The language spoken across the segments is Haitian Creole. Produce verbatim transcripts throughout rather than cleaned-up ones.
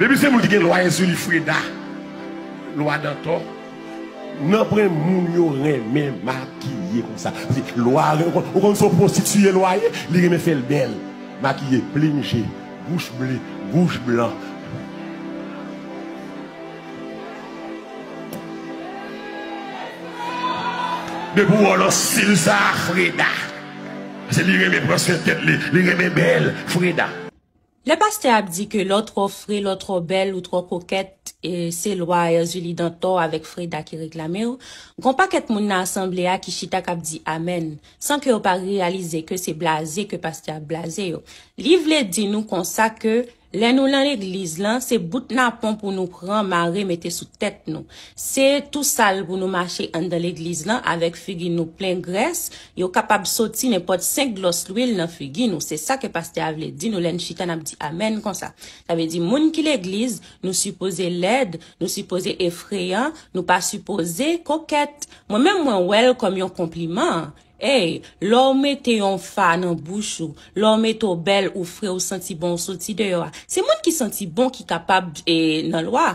Depi se moun ki gen lwa Èzili Freda, lwa Dantò, nanpwen moun yo renmen makiye konsa. Paske lwa, ou konn, ou konn se yon pwostitiye lwa ye, li renmen fè l bèl. Makiye, plim je, bouch ble, bouch blan. Depi w wè w nan stil sa a, Freda. Se li renmen pran swen tèt li, li renmen bèl, Freda. Lè pastè ap di ke lè w twò fre, lè w twò bèl, ou twò kokèt, e se lwa Èzili Dantò avèk Freda ki reklame w, gon pakèt moun nan asanble a ki chita k ap di amèn, san ke yo pa reyalize ke se blaze ke pastè ap blaze yo. Li vle di nou konsa ke lè nou nan legliz lan, se bout napon pou nou pran, mare, mete sou tèt nou. Se tou sal pou nou mache anndan legliz lan avèk figi nou plen grès, yo kapab soti nenpòt senk glòs lwil nan figi nou. Se sa ke pastè a vle di nou lè n chita n ap di amèn konsa. Sa vle di moun ki legliz, nou sipoze lèd, nou sipoze efreyan, nou pa sipoze kokèt. Mwen menm mwen wè l kòm yon konpliman. Ey, lè w mete yon fa nan bouch ou, lè w mete w bèl, ou fre, ou santi bon, ou soti deyò a. Se moun ki santi bon ki kapab, e, nan lwa.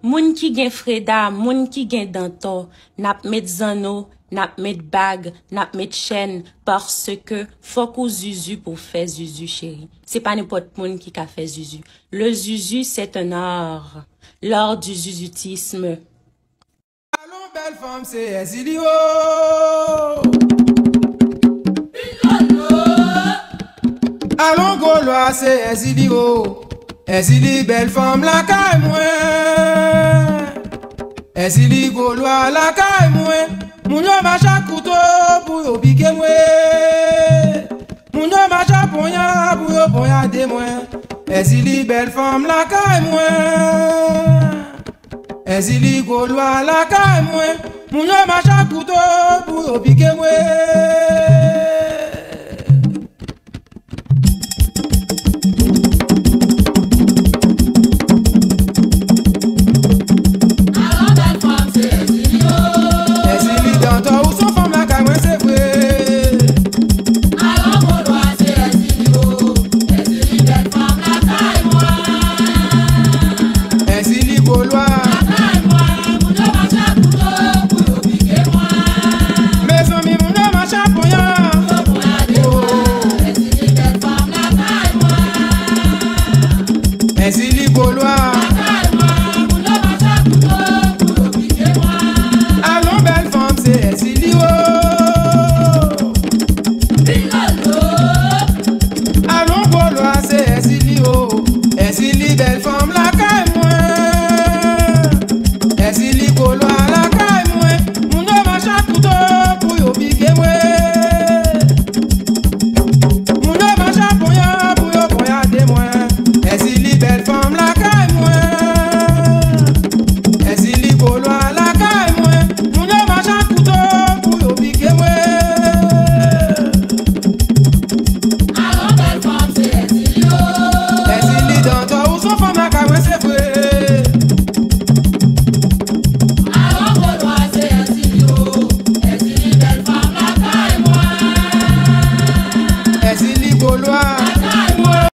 Moun ki gen Freda, moun ki gen Dantò, n ap met zanno, n ap met bag, n ap met chèn, paske fòk ou zuzu pou w fè zuzu, cheri. Se pa nenpòt moun ki ka fè zuzu. Le zuzu, c'est un art. L'art du zuzutisme. Alon bèl fanm se Èzili o. Alon gwo lwa se Èzili o. Èzili bèl fanm lakay mwen. Èzili gwo lwa lakay mwen. Moun yo mache ak kouto pou yo pike mwen. Moun yo mache ak ponya pou yo ponyade mwen. Èzili bèl fanm lakay mwen. Èzili gwo lwa lakay mwen. Moun yo mache ak kouto pou yo pike mwen. Èzili Dantò, ou se yon fanm lakay mwen, se vre. Èzili gwo lwa. Mezanmi, moun yo mache ak ponya. Èzili gwo lwa.